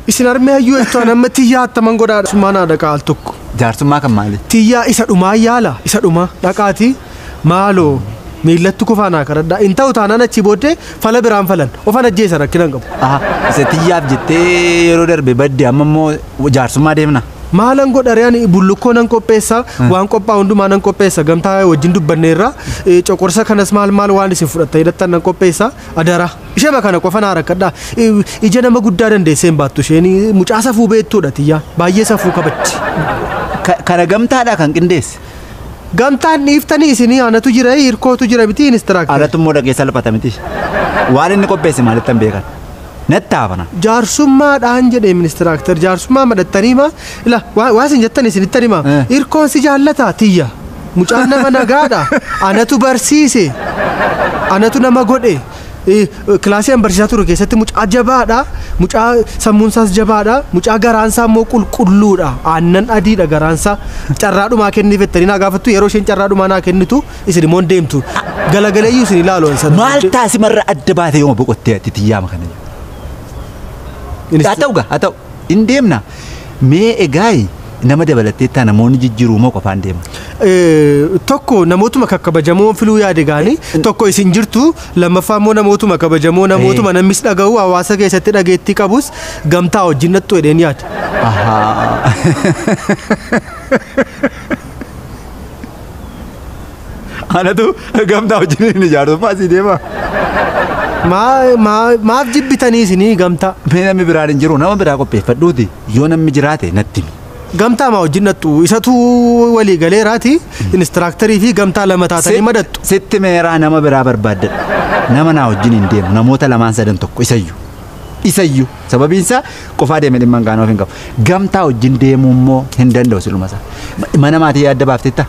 Isin harmee hayyuu jettu amma tiyyaa attaman godhaadha. Summaa naa dhaqaa al tokko. Jaarsummaa kan maali? Tiyyaa isa dhumaa yaala isa dhumaa dhaqaati maaloo miillatti kufaa naa kadhadhaa. In ta'u taanaan achii booddee fala biraan falan ofan ajjeesa rakkina hin qabu. Aha, isa tiyyaaf jettee yeroo darbe badde amma immoo jaarsummaa deemna. Maalan godha ani bullukkoo nan qopheessa waan qophaa'u hundumaa nan qopheessa gamtaa wajjin dubbanneerra coqorsa kanas maal maal waan isin fudhatta hidhattan nan qopheessa adara ishee kana qofa naa rakkadhaa ija nama guddaa dandeessee hin baattu isheen mucaa safuu beektuudha tiyyaa baay'ee safuu kabajji. Kana gamtaadha kan qindeesse. Gamtaan dhiiftanii isinii anatu jira hirkootu jira miti inistiraaktar. Anatu immoo dhaqee salphata miti. Waan inni qopheesse maalittan beekan. Natti haafana. Jaarsummaadhaan jedhee ministiraaktar jaarsummaa madhattanii ma ila waa isin jettan isinittan hima hirkoon si jaallataa tiyya mucaan nama nagaadha anatu barsiise anatu nama godhe kilaasii an barsiisaa ture keessatti mucaa jabaadha mucaa sammuunsaas jabaadha mucaa garaansaa immoo qulqulluudha aannan adiidha garaansaa carraadhumaa kenniif jettanii naa gaafattu yeroo isheen carraadhumaa naa kennitu isin immoo hin deemtu galagaleeyyuu isin ilaalu an sana. Maal taasimarra adda baate yooma boqottee ati tiyyaama kana jedhu. Haa ta'u gaa haa ta'u hin deemna mee egaa nama dabalattee taa namoonni jijjiiruu moo qofaan deema. Tokko namootuma kakkabajamoo filuu yaade gaanii tokko isin jirtu lammaffaa immoo namootuma kabajamoo namootuma namnis dhaga'u hawaasa keessatti dhageettii qabus gamtaa wajjin nattu jedheen yaada. Ahaa. Anatu gamtaa wajjin hin ijaarsummaa asii deema. Maaf jibbitanii isinii gamtaa? Mee namni biraan hin jiru nama biraa qopheeffadhuuti yoo namni jiraate natti himi. Gamtaa maa wajjin nattu isatu walii galeeraati inistiraaktarii fi gamtaa lama taatanii madattu. Sitti meeraa nama biraa barbaaddadha. Nama naa wajjin hin deemu namoota lamaan sadan tokko isayyuu. Isayyuu sababiin isaa qofaa deemee dhimma hin qabu. Gamtaa wajjin deemuu immoo hin danda'u siluma isaa. Mana maatii yaadda baafteetta?